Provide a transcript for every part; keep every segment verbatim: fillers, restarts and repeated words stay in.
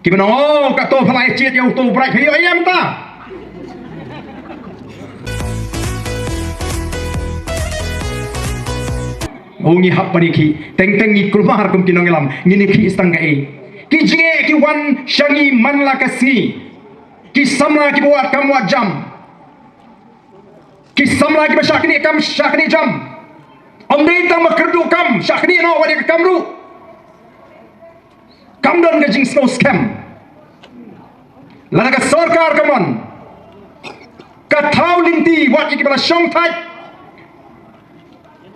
Kiba ong, "Oh, kato pha la ïa jied ïa uto u Bright." Phi ïohi ïa mynta? Oh, ngi hap ban ïakhih. Teng teng ngi kulmar kum ki nongïalam. Ngin ïakhih tang kaei? Ki jingeh ki wan sha ngi man la ka sngi. Ki samla kiba wad kam wad jam. Ki samla kiba shah knieh kam shah knieh jam. Ym dei tang ba kyrduh kam, shah knieh noh wat ïa ka kam ruh. Kam don ka jingsngew skhem. Lada ka sorkar ka mon, ka thaw lynti wat ïa kiba la shong thait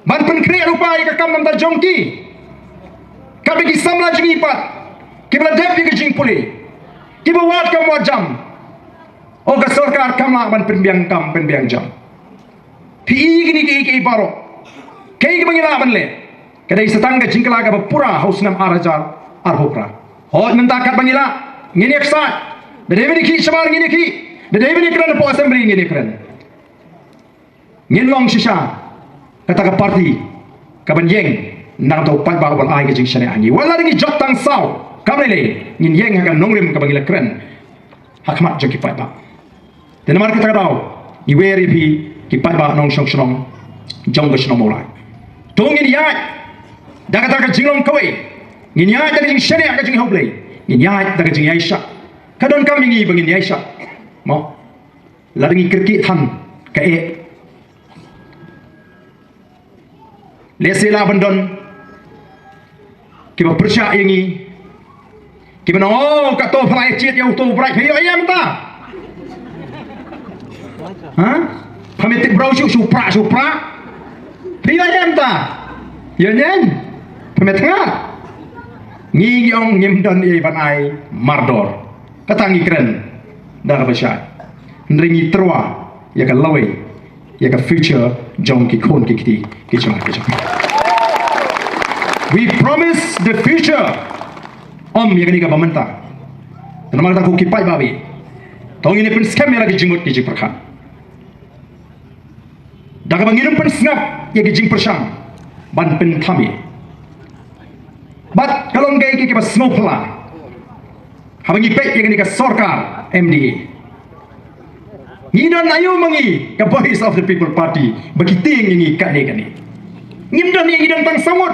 ban pynkhreh lypa ïa ka kam na bynta jong ki. Katba ki samla jong ngi pat kiba la dep ïa ka jingpule, kiba wad kam wad jam. Oh, ka sorkar kam lah ban pynbiang kam pynbiang jam. Phi i kine kiei kiei baroh. Kaei kaba ngi lah ban leh? Ka dei sa tang ka jingkylla kaba pura ha u snem ar hajar arphew phra. Hooid, mynta katba ngi lah, ngin ïa ksaid. Da dei ban ïakhih shabar, ngin ïakhih. Da dei ban ïakren hapoh assembly, ngin ïakren. Ngin long shisha kata ka party kaban ïeng na ka bynta u paidbah uban ai ka jingshaniah ha ngi. Wat la ngi jop tang saw, kam lei lei, ngin ïeng ha ka nongrim kaba ngi la kren ha khmat jong ki paidbah. Te namar kata ka daw ngi wer ïa phi ki paidbah nongshong shnong jong ka shnong Mawlai. To ngin ïaid da kata ka jinglong kawei, ngin ïaid da ka jingshaniah, ka jingïakhawblei, ngin ïaid da ka jingïaishah. Ka donkam ïa ngi ba ngin ïaishah, mo? Lada ngi kyrkieh than, ka eh. Lehse lah ban don kiba pyrshah ïa ngi, kiba ong, "Oh, kato pha la ïa jied ïa uto u Bright." Phi ïohi ïa mynta? Ha? Pha mih tip briew shu shu pra shu pra. Phi ïohi ïa mynta? Ïohi ïa mynta? Pha mih tnga. Ngi ngi ong ngim don ei ban ai mardor. Kata ngi kren da kaba shai. Hynrei ngi tyrwa ïa ka lawei, ïa ka future jong ki khun ki kti ki jong ki jong. We promise the future. Ym ïa kane kaba mynta. Namar kata ko ki paidbah, to ngin ïa pynskhem ïa la ki jingmut ki jingpyrkhat. Da kaba ngin ym pynsngap ïa ki jingpyrshang ban pynthame. Bad ka long kaei kaei kaba sngewphylla haba ngi peit ïa kane ka sorkar M D A. Ngi don aïu ma ngi ka Voice of the People Party ba ki tieng ïa ngi katne katne? Ngim don, ngi don tang samut.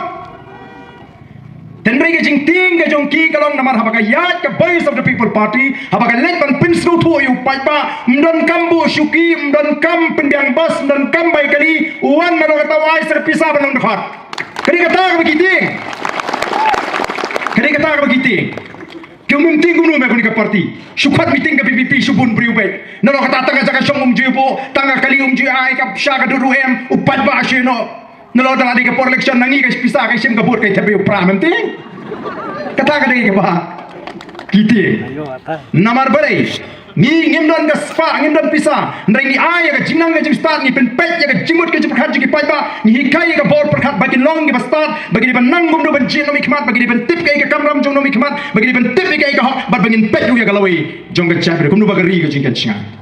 Hynrei ka jingtieng ka jong ki ka long namar haba ka ïaid ka Voice of the People Party, haba ka leit ban pynsngewthuh ïa u paidbah, ym donkam buh shuki, ym donkam pynbiang bas, ym donkam bai kali, u wan naduh kata u ai sa ka pisa ban long dkhot. Ka dei kata kaba ki tieng. Ka dei kata kaba ki tieng. Ki ym tieng kumno me kane ka party. Shu khot meeting ka V P P shu bun briew beit. Naduh kata tang ka jaka shong um ju buh, tang ka kali um ju ai, ka pisa ka dud ruh em, u paidbah shu ïeh noh. Nalor tang la dei ka por election na ngi ka pisa ka shim ka vote ka thep ïa u Prah, mynta kata ka dei kaba ki tieng. Namar balei? Ngi ngim don ka spah, ngim don pisa, hynrei ngi ai ïa ka jingnang ka jingstad, ngi pynpeit ïa ka jingmut ka jingpyrkhat jong ki paidbah, ngi hikai ïa ka bor pyrkhat ba kin long kiba stad, ba kin dei ban nang kumno ban jied na u mihkhmat, ba kin dei ban tip kaei ka kamram jong u mihkhmat, ba kin dei ban tip ïa kaei ka hok, bad ba ngin peit ïa ka lawei jong ka jaitbynriew kumno ba ka ri ka jingkhein shngain.